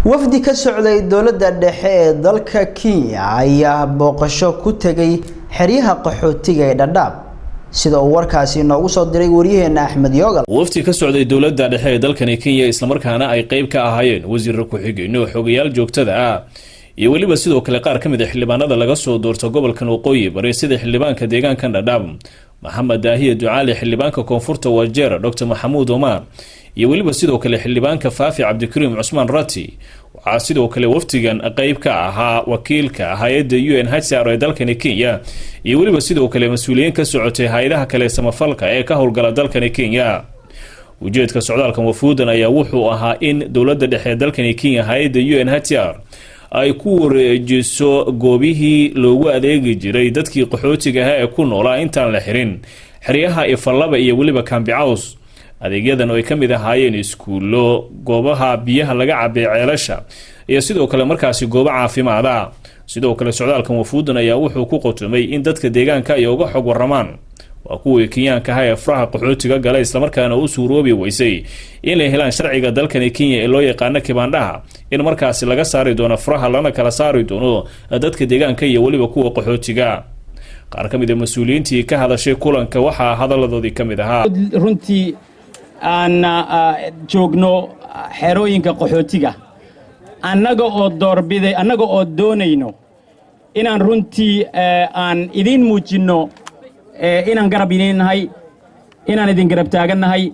Wafdi ka socday dowladda dhexe ee dalka Kenya ayaa booqasho ku tegay xeryaha qaxootiga ee Dhadhaab, sida uu warkaasi noogu soo diray waryaheena Axmed Yoogal. Wafdi ka socday dowladda dhexe ee dalkani Kenya, islamarkaana ay qeyb ka ahaayeen wasiirra ku-xigeenno, xogayaal joogtada ah iyo weliba sidoo kale qaar ka mid a xildhibaanada laga soo doorto gobolkan Waqooyi Bari, sida xildhibaanka deegaankan Dhadhaab Maxamed Daahiye Ducaali, xildhibaanka koonfurta Wajeer Dr Maxamuud Omar iyo weliba sidoo kale xildhibaanka Faafi Cabdikariim Cusmaan Rati. Waxaa sidoo kale wafdigan qeyb ka ahaa wakiilka hay-adda UNHCR ee dalkani Kenya iyo weliba sidoo kale mas-uuliyiin ka socotay hay-adaha kale samafalka ee ka howlgala dalkani Kenya. Ujeedka socdaalkan wafuudan ayaa wuxuu ahaa in dowladda dhexe ee dalkani Kenya hay-adda UNHCR ay ku wareejiso goobihii loogu adeegi jiray dadkii qaxootiga ahaa ee ku noolaa intaan la xirin xeryaha Ifo 2 iyo weliba Kambi Caws. Adeegyadan oo ay ka mid ahaayeen iskuullo, goobaha biyaha laga cabay, ceelasha iyo sidoo kale markaasi goobo caafimaada. Sidoo kale socdaalkan wafuudan ayaa wuxuu ku qotomay in dadka deegaanka ay uga xog waramaan, waa kuwii Kenyaanka ahaa ee faraha qaxootiga galay, islamarkaana u suuroobi weysay inay helaan sharciga dalkani Kenya ee loo yaqaano kibaandhaha, in markaasi laga saari doono faraha lana kala saari doono dadka deegaanka iyo weliba kuwa qaxootiga. Qaar ka mid a mas-uuliyiintii ka hadashay kulanka waxaa hadaladoodii ka mid ahaa: Runtii aan joogno xerooyinka qaxootiga, annaga oo doorbiday, annaga oo doonayno inaan runtii aan idiin muujinno inaan garab idiin nahay, inaan idin garab taagannahay,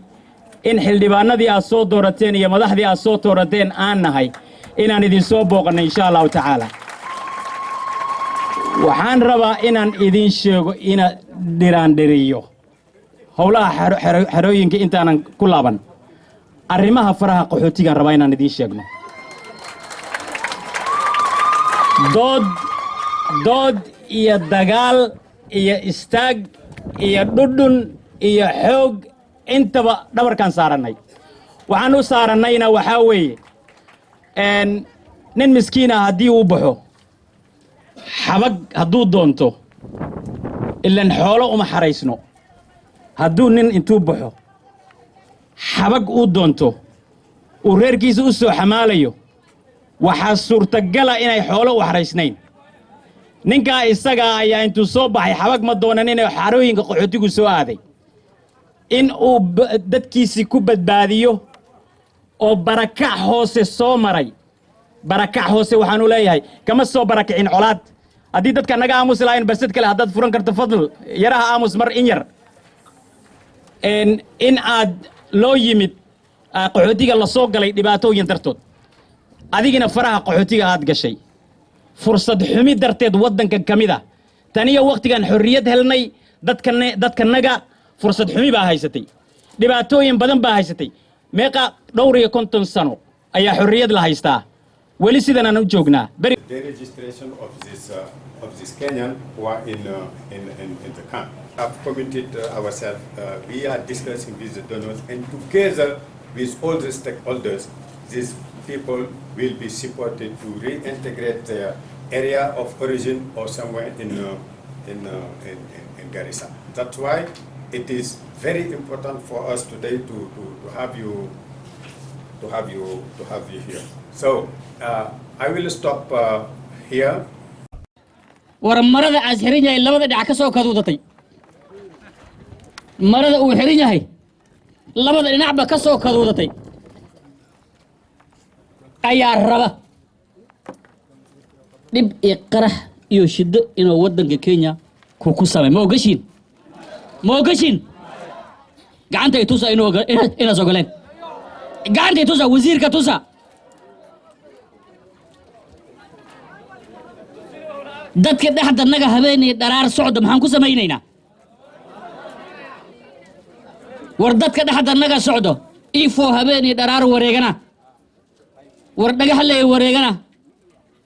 in xildhibaanadii aad soo doorateen iyo madaxdii aad soo doorateen aan nahay, inaan idin soo booqannay, insha Allahu tacaala. Waxaan rabaa inaan idiin sheego, ina dhiraandhiriyo howlaha xerooyinka intaanan ku laaban arrimaha faraha qaxootigaan rabaa inaan idiin sheegno. Dood dood iyo dagaal iyo istaag iyo dhudhun iyo xoog intaba dhabarkaan saarannay. Waxaan u saarannayna waxaa weeye, nin miskiina haddii uu baxo xabag hadduu doonto, ilan xoolo uma xaraysno, hadduu nin intuu baxo xabag uu doonto, uu reerkiisa u soo xamaalayo, waxaa suurtagala inay xoolo u xaraysnayn. Ninkaa isagaa ayaa intuu soo baxay xabag ma doonan, inay xarooyinka qaxootigu soo aaday in uu dadkiisii ku badbaadiyo oo barakac hoose soo maray. Barakac hoose waxaanu leeyahay, kama soo barakicin colaad. Haddii dadka naga aamusi lahayn, basad kale haddaad furan karto, fadl yaraha aamus mar in yar. In aad loo yimid qaxootiga la soo galay dhibaatooyin dartood, adigina faraha qaxootiga aad gashay fursad xumi darteed waddanka ka mid a. Taniyo wakhtigan xorriyad helnay, dadkanaga fursad xumi baa haysatay, dhibaatooyin badan baa haysatay. Meeqa dhowr iyo 50 sano ayaa xorriyad la haystaa, weli sidan aan u joognaa. The registration of this Kenyan who are in the camp. Have committed ourselves. We are discussing with the donors and together with all the stakeholders, these people will be supported to reintegrate their area of origin or somewhere in Garissa. That's why it is very important for us today to have you to have you to have you here. So I will stop here. War marada aas xiran yahay labada dhinac ka soo kaduudatay, marada uu xiran yahay labada dhinacba ka soo kaduudatay ayaa raba dhib iyo qarax iyo shiddo inuu waddanka Kenya ku samay. Ma ogashiin? Ma ogashiin? Gacantay tusa inuu inaas ogoleen. Gacantay tusa, wasiirka tusa. Dadka dhexda naga habeenay dharaar socda, maxaan ku samaynaynaa? War dadka dhexda naga socdo, Ifo habeenay dharaar wareegana, war Dhagaxley wareegana,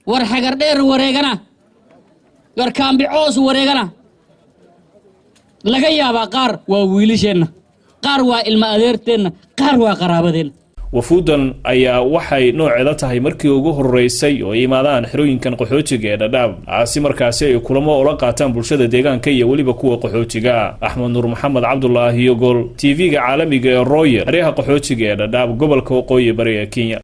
war Xagardheer wareegana, war Kaambicoos wareegana, laga yaabaa qaar waa wiilasheenna, qaar waa ilma adeerteenna, qaar waa qaraabadeenna. Wafuudan ayaa waxay nooceeda tahay markii ugu horeysay oo ay imaadaan xerooyinkan qaxootiga ee Dhadhaab, si markaasi ay kulamo ula qaataan bulshada deegaanka iyo weliba kuwa qaxootiga. Axmed Nuur Maxamed Cabdulaahi Yogol, TV-ga caalamiga ee Royal, xeryaha qaxootiga ee Dhadhaab, gobolka Waqooyi Bari ee Kenya.